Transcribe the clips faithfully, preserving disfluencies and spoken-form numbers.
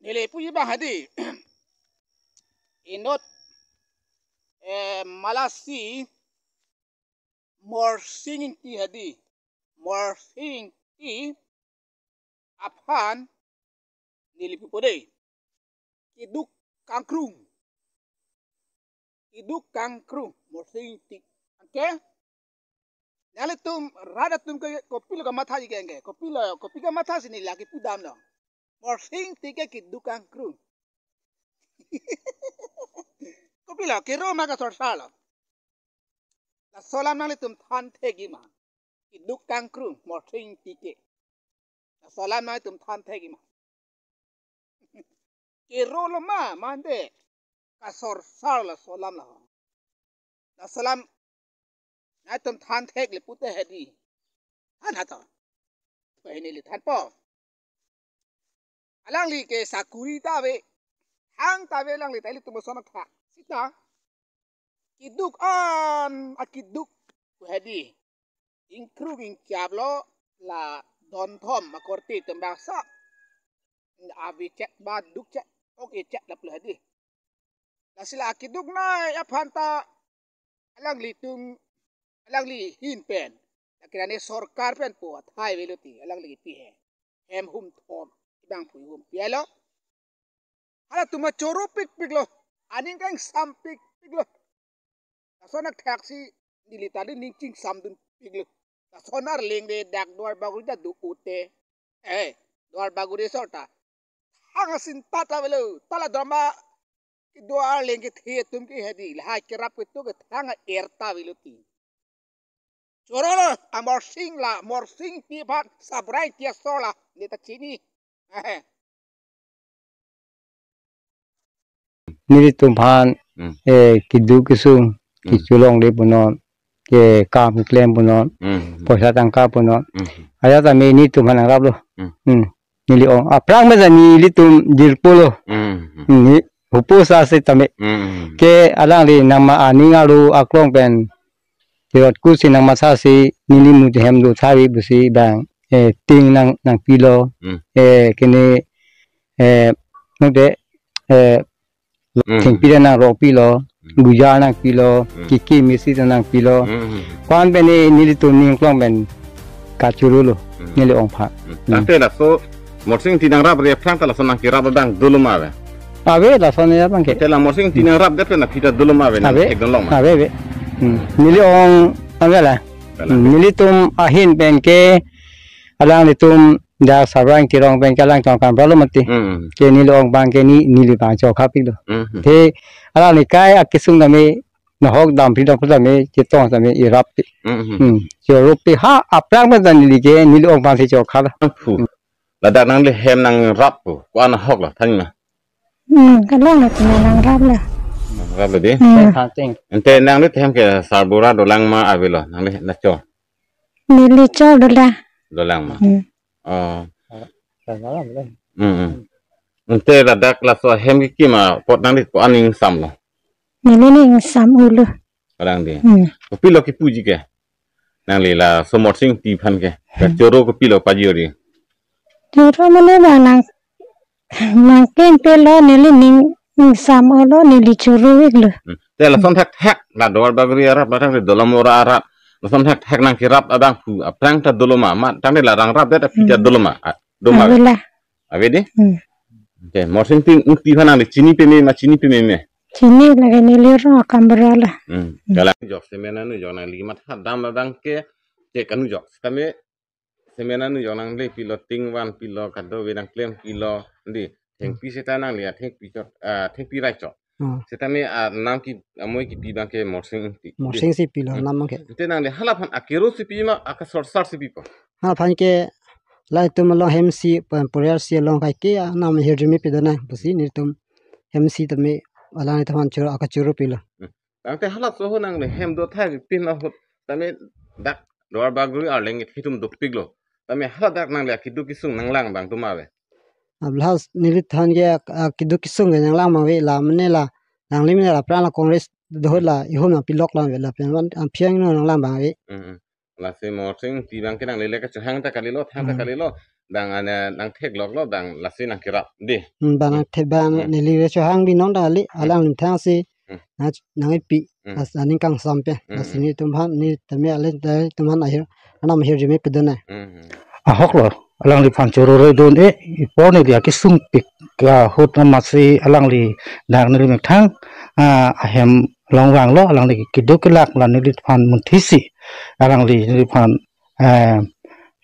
Neli puji bang hadi. Inut, eh, malasi Morsing Ingti hadi. Morsing Ingti aphan neli pupo dei. Keduk kangkrung. Keduk kangkrung Morsing Ingti. Anke nanglitum rat atum ke kopilo kamathaji ke, anke kopilo, kopi kamathasi neli lake pudamlo. Morsing Ingti ke keduk kangkrung. Kopilo, kero ma kasorsarlo? Laso alam nanglitum than thekji ma. Keduk kangkrung Morsing Ingti ke. Laso alam nanglitum than thekji ma. Kerolo ma, mande kasorsarlo laso alam lo. Laso alam nanglitum than thekle pute hadi. Than hato. Pahini le thanpo. Alangli ke sakuri ta ave. Thang ta ave alangli ta, ilitum ason athak. Sita. Keduk an akeduk hadi. Ingkrung ingchaplo, la donthom akorte tembaksa. Ave chet ba duk chet, ok chet lapu hadi. Lasi la akeduk nai aphan ta alanglitum, alangli ahin pen, la kirane sorkar pen po athai avelo ti, alangli kipi he. Hem hum thom, ibang pui hum pialo. Halatum achoro pikpiklo. Aning kangsam pikpiklo. Lason athaksi neli ta dei ning chingsamdun piklo. Lason arleng de dak Duarbagori ta do-o te. Eh, Duarbagori asor ta thang asin ta ta avelo. Ta la drama kedo arleng kethe atum ke hadi. Lahai kerap ketu ke thang a-er ta avelo ti. Chorolo, a Morsing la, Morsing Ingti aphan Sabrai Ingti asor la, neta chini. Nelitum aphan, Hmm. eh, keduk kesung, Hmm. kecholongle punon, kekam keklem punon, Hmm. poisa tangka punon. Hmm. Ajat tame nelitum aphan nangraplo. Hmm. Hmm. Neli ong. Aphrang mesa nelitum jirpo lo. Hmm. Hmm. Ni hupo sa setame. Hmm. Ke alangli nangma aning aro aklong pen tirot kusi nangmathasi neli mutu hem do thavi pusi bang, eh, ting nang, nangpilo. Hmm. Eh, kene, eh, nute, eh, Hmm. thengpi ta nangrokpilo, Hmm. guja nangpilo, Hmm. kiki misi ta nangpilo. Hmm. Ko-an pen nelitum ning aklong pen kachorolo, Hmm. neli ong aphan. Hmm. Hmm. Tangte laso Morsing Ingti nangrapre aphrang ta lason nangkerap abang dolo ma ave? Ave, lason ya bang ke. Te la Morsing Ingti nangrapdet pen aphi ta dolo ma ave, nang Ave, thekdunlong ma? Ave, ave. Hmm. Neli ong, ave la. Ave la. Hmm, nelitum ahin pen ke, alanglitum dak Sabrai Ingti arong pen ke alang tong kam bralo mati. Hmm. Ke neli ong bang ke ne, neli bang chokha piklo. Hmm. Te alangli kai akesung tame, nahok dam phi dam phi tame, chetong tame irap pi. Hmm. Hmm. Choro pi ha, aphrang pen ta neli ke, neli ong bang si chokha la. Pu. Hmm. Ladak nangli hem nangrap pu, ko-an ahok la, thanma? Hmm, kalang la tina nangraplo. Nangraplo dei? Hmm. Thank you. Ante nangli hem ke sarbura dolang ma avelo, nangli nachor? Neli chor dolang. Dolang ma? Hmm. Oh. Hmm, hmm. Ante ladak laso hem kekim apot nangli ko-an ingsamlo? Neli ning ingsam-olo. Kalang dei? Hmm. Kopilo kipuji ke? Nangli laso Morsing Ingti aphan ke. Hmm. Choro kopilo pajori? Choro mane bang nang, nangkengpelo neli ning ingsam-olo neli choro iklo. Hmm. Te lason thekthek la Duarbagori arat, la tangte Dolamara arat. Lason thekthek nangkerap abang pu, aphrang ta dolo ma, ma, tangte la nangrapdet aphi ta Hmm. dolo ma, a, do ma. Ave la. Ave dei? Hmm. Oke, Morsing Ingti aphan nangli chini peme ma, chini pememe? Chini lake neli arong akam bralo. Hmm. Hmm. Kalang jok semen anujok nangli matha dam abang ke, ke kanujok. Setame semen anujok nanglepilo, ting vanpilo, kadokave nangklempilo, dei. Thengpi seta nangli, ah, thengpi chot, ah, thengpi rai chot. Hmm. Setame, ah, nam ke, amoi kipi abang ke Morsing Ingti. Morsing si pilo, Hmm. nam abang ke. Ante nangli hala aphan akero si pi ma, akasorsar si pipo? Hala aphan ke, la itum along hem si, pen poriar si along kai ke, ah, nam hirjume pidonang, pusi nelitum hem si tame, alanglitum aphan choro, akachoro pilo. Hmm. Tangte halaso ahut nangli hem do thai pin ahut tame dak Duarbagori arleng itum dopiklo. Tame haladak nangli akeduk kesung nanglang abang do ma ave? Ablahas neli than ke, ah, keduk kesung ke nanglang ma ave la mane la, nangli mane la aphrang la Congress dohut la ihum nangpilok lang ave lapen wan, ah, phiang no nanglang abang ave. Hmm, hmm. Lasi Morsing Ingti abang ke nanglile kachehang ta kalilo, thang ta Hmm. kalilo. Bang ane nangthekloklo, bang lasi nangkerap dei. Hmm, bang Hmm. nangthek bang Hmm. neli le chehang binong ta kali, Hmm. alang limthang si. Hmm. Nang, nangpi. Hmm. Lasi aning kangsam pen. Hmm. Lasi nelitum aphan, neli tame ale, nelitum aphan ahir, anam ahirjume pedun nai. Hmm. Ahoklo, alangliphan choro re dun-e, ipor neli akesung pik ahut amatsi alangli dak neli methang, ah, ahem along vanglo, alangli keduk kelak la neliphan munthisi. Alangli neliphan, eh,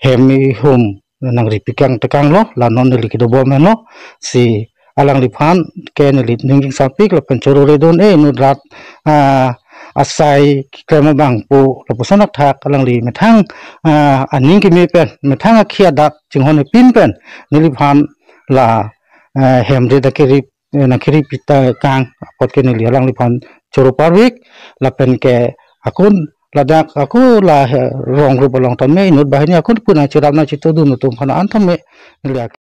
hem ihum nangri pikang tekanglo, la non neli kedobom henlo, si alangliphan ke neli ning ingsampik lapen choro re dun-e inut rat, ah, asai keklem abang pu lapuson athak alangli methang, ah, aning keme pen, methang akhi adak chinghon epin pen, neliphan la, eh, hem re dak keri, eh, nangkeri pitekang apot ke neli alangliphan choro parvik, lapen ke akun ladak ako la, eh, rong rup along tame inut banghini akun pu nangcherap nangchitodun atum aphan an tame neli